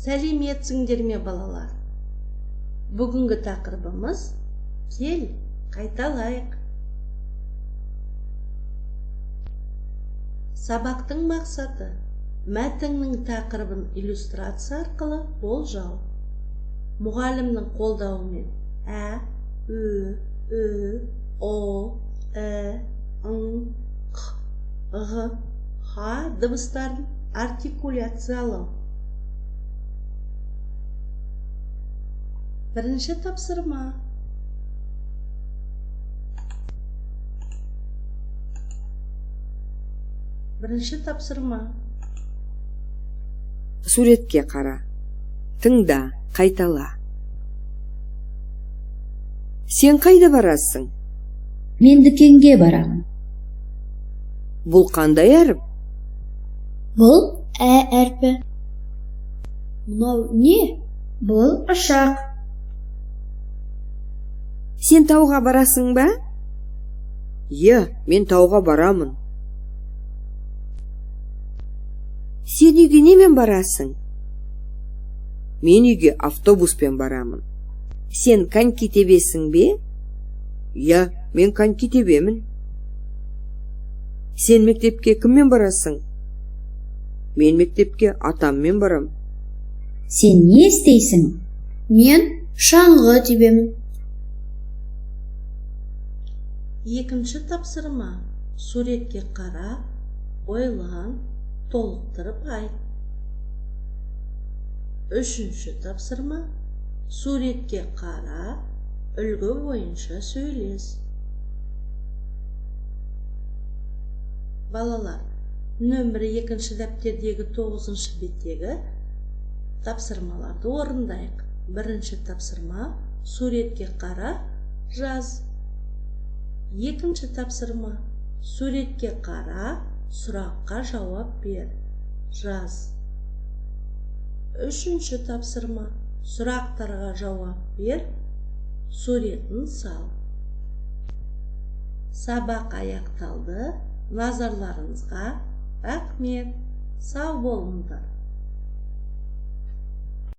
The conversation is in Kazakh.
Сәлеметсіңдер ме, балалар? Бүгінгі тақырыбымыз кел, қайталайық. Сабақтың мақсаты мәтіннің тақырыбын иллюстрация арқылы болжау. Мұғалімнің қолдауымен ә, ө, ү, о, і, ң, қ, ғ, х дыбыстарын артикуляциялау. Бірінші тапсырма. Бірінші тапсырма. Суретке қара. Тыңда, қайтала. Сен қайда барасың? Мен дүкенге барамын. Бұл қандай әріп? Бұл ә әрпі. Мынау не? Бұл ұшақ. Сен тауға барасың ба? Иә, мен тауға барамын. Сен үйге немен барасың? Мен үйге автобуспен барамын. Сен коньки тебесің бе? Иә, мен коньки тебемін. Сен мектепке кіммен барасың? Мен мектепке атаммен барам. Сен не істейсің? Мен шаңғы тебемін. Екінші тапсырма. Суретке қара, ойлан, толықтырып айт. Үшінші тапсырма. Суретке қара, үлгі бойынша сөйлес. Балалар, нөмірі екінші дәптердегі 9-шы беттегі тапсырмаларды орындайық. Бірінші тапсырма. Суретке қара, жаз. Екінші тапсырма. Суретке қара, сұраққа жауап бер, жаз. Үшінші тапсырма. Сұрақтарға жауап бер, суретін сал. Сабақ аяқталды. Назарларыңызға рахмет. Сау болыңдар.